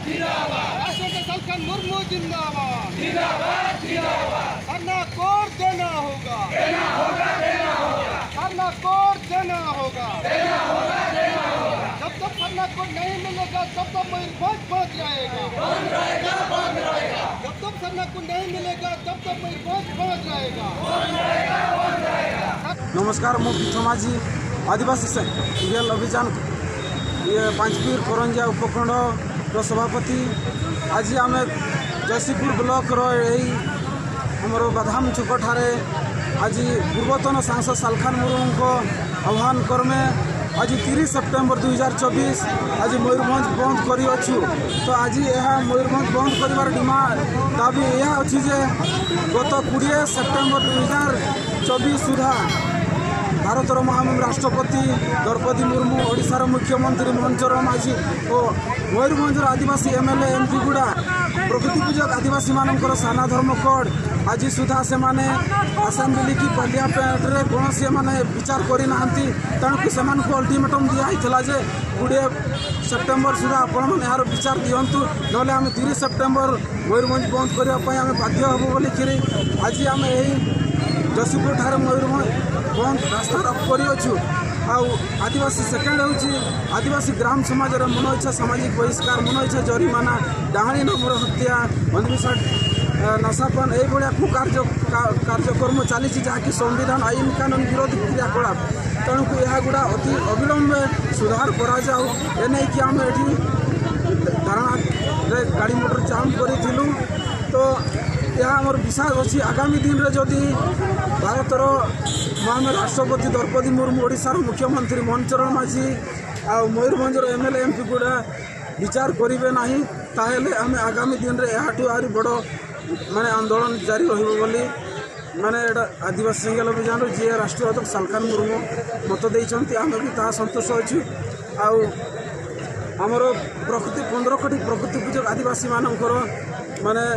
जिंदाबाद। राष्ट्रपति सालखान मुर्मू जिंदाबाद जिंदाबाद जिंदाबाद। सरना कोड देना होगा देना होगा देना होगा। सरना कोड देना होगा देना होगा देना होगा। जब तक सरना कोड नहीं मिलेगा तब तक मयूरभंज बंद रहेगा बंद रहेगा बंद रहेगा। जब तक सरना कोड नहीं मिलेगा तब तक मयूरभंज बंद रहेगा बंद रहेगा बंद रहेगा। नमस्कार, मु पीठ माझी आदिवासी सेंगेल अभियान ये पांचपीर करंजिया उपखंड सभापति। आज आम जयसिंहपुर ब्लक आमर बादाम छक ठारे आज पूर्वतन सांसद सालखान मुर्मू आह्वान क्रमे आज 30 सेप्टेम्बर 2024 आज मयूरभंज बंद करिअछु। तो आज यह मयूरभंज बंद कर डिमांड दाबी यह अच्छी जे गत 20 सेप्टेम्बर 2024 सुधा भारतर महामहिम राष्ट्रपति द्रौपदी मुर्मू, ओडिशार मुख्यमंत्री मोहन चरण माझी और मयूरभंजर आदिवासी एमएलए एमपी गुड़ा प्रकृति पूजक आदिवासी मानकर साना धर्मकोड आज सुधा से माने आसेम्बली की पार्लियामेंट कौन से माने विचार करना। तेणुक से अल्टीमेटम दिया जे 20 सेप्टेम्बर सुधा आपण मैंने यार विचार दिंतु, ना आम 30 सेप्टेम्बर मयूरभंज बंद करने आम बाध्य हबु बोलिकी आज आम यही जयसिंहपुर ठारे मयूरभंज बंद रास्ता रोक करଛୁ। आउ आदिवासी सेकेंड हूँ आदिवासी ग्राम समाज मन इच्छा सामाजिक बहिष्कार, मन इच्छा जरिमाना, डाहाणी नम्र हत्या, अंधविश्वास, नशापान यह कुकार्य कार्यक्रम चली जहाँकि संविधान आईन कानून विरोधी क्रियाकलाप। तेणुक यह गुड़ा अति अविलंबे सुधार करा जाऊ। एने आम ये धारणा गाड़ी मोटर जाम करूँ। तो यह आमर विश्वास अच्छी आगामी दिन में जदि भारतर महान राष्ट्रपति द्रौपदी मुर्मू, ओडिशार मुख्यमंत्री मोहन चरण माझी आ मयूरभंजर एमएलए एमपी गुड़ा विचार करेंगे ना, ताहले आम आगामी दिन में यहाँ आरी बड़ माने आंदोलन जारी रही माने आदिवासी सेंगेल अभियान जी राष्ट्रीय अध्यक्ष सालखान मुर्मू मत देते आम भी ता सन्तोष अच्छु। आउ आमर प्रकृति 15 कोटी प्रकृति पूजक आदिवासी मानकर माने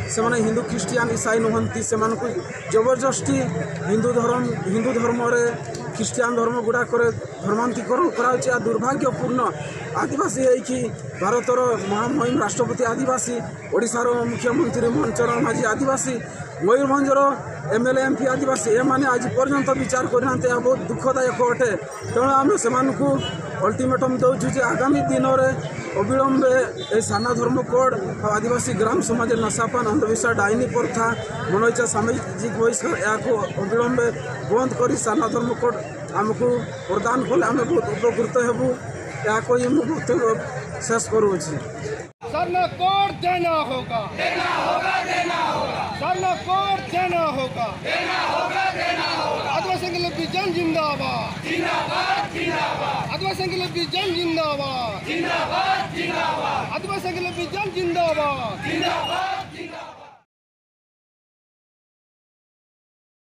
से माने हिंदू ख्रिस्टियान ईसाई नुहंती, से मानku जबरदस्ती हिंदू धर्म रे ख्रिस्टियान धर्म गुड़ाक धर्मांतीकरण करा दुर्भाग्यपूर्ण। आदिवासी होई भारतर महामहिम राष्ट्रपति आदिवासी, ओडिशार मुख्यमंत्री मोहन चरण माझी आदिवासी, मयूरभंजर एमएलए एमपी आदिवासी एमाने आज पर्यंत विचार करना बहुत दुखदायक अटे। तेणु आम से अल्टीमेटम दौचु जे आगामी दिन में अविलंबे ए साना धर्म कोड आदिवासी ग्राम समाज नशापान, अंधविश्वास, डाइनी प्रथा, मनोइच्छा सामाजिक बहिष्कार यह अविलंबे बंद कर साना धर्म कोड आमको प्रदान कले आम बहुत उपकृत हेबु। यह कही मु वक्तव्य शेष करुଛି। सरना कोड देना होगा देना होगा देना होगा। सरना कोड देना होगा देना होगा देना होगा। आदिवासी के लिए जन जिंदाबाद जिंदाबाद जिंदाबाद। आदिवासी के लिए जन जिंदाबाद जिंदाबाद जिंदाबाद। आदिवासी के लिए जन जिंदाबाद जिंदाबाद।